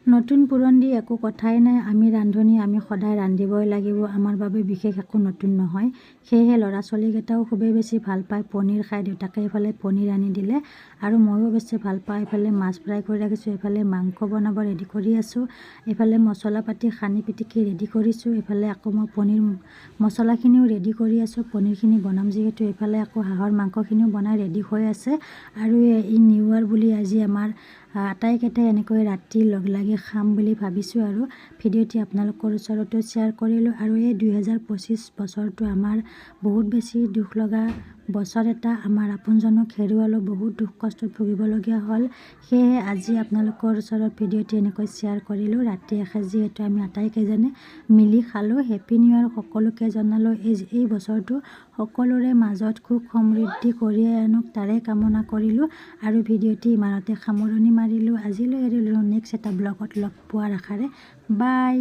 নতুন পুৰণি একো কথাই নাই। আমি ৰান্ধনী, আমি সদায় ৰান্ধিবই লাগিব। আমাৰ বাবে বিশেষ একো নতুন নহয়। সেয়েহে ল'ৰা ছোৱালীকেইটাও খুবেই বেছি ভাল পায় পনীৰ খাই। দেউতাকে এইফালে পনীৰ আনি দিলে আৰু ময়ো বেছি ভাল পাওঁ। এইফালে মাছ ফ্ৰাই কৰি ৰাখিছোঁ, এইফালে মাংস বনাব ৰেডি কৰি আছোঁ, এইফালে মছলা পাতি সানি পিটিকি ৰেডি কৰিছোঁ। এইফালে আকৌ মই পনীৰ মছলাখিনিও ৰেডি কৰি আছোঁ, পনীৰখিনি বনাম যিহেতু। এইফালে আকৌ হাঁহৰ মাংসখিনিও বনাই ৰেডি হৈ আছে। আৰু এই নিউ ইয়াৰ বুলি আজি আমাৰ আটাইকেইটাই এনেকৈ ৰাতি লগ লাগি খাম বুলি ভাবিছোঁ আৰু ভিডিঅ'টি আপোনালোকৰ ওচৰতো শ্বেয়াৰ কৰিলোঁ। আৰু এই 2025 বছৰটো আমাৰ বহুত বেছি দুখ লগা বছৰ এটা। আমাৰ আপোনজনক হেৰুৱালোঁ, বহুত দুখ কষ্টত ভুগিবলগীয়া হ'ল। সেয়েহে আজি আপোনালোকৰ ওচৰত ভিডিঅ'টি এনেকৈ শ্বেয়াৰ কৰিলোঁ। ৰাতি এসাঁজ যিহেতু আমি আটাইকেইজনে মিলি খালোঁ। হেপী নিউ ইয়াৰ সকলোকে জনালোঁ। এই বছৰটো সকলোৰে মাজত সুখ সমৃদ্ধি কঢ়িয়াই আনক, তাৰে কামনা কৰিলোঁ আৰু ভিডিঅ'টি ইমানতে সামৰণি মাৰিলোঁ। আজিলৈ এৰিলোঁ, নেক্সট এটা ব্লগত লগ পোৱাৰ আশাৰে। বাই।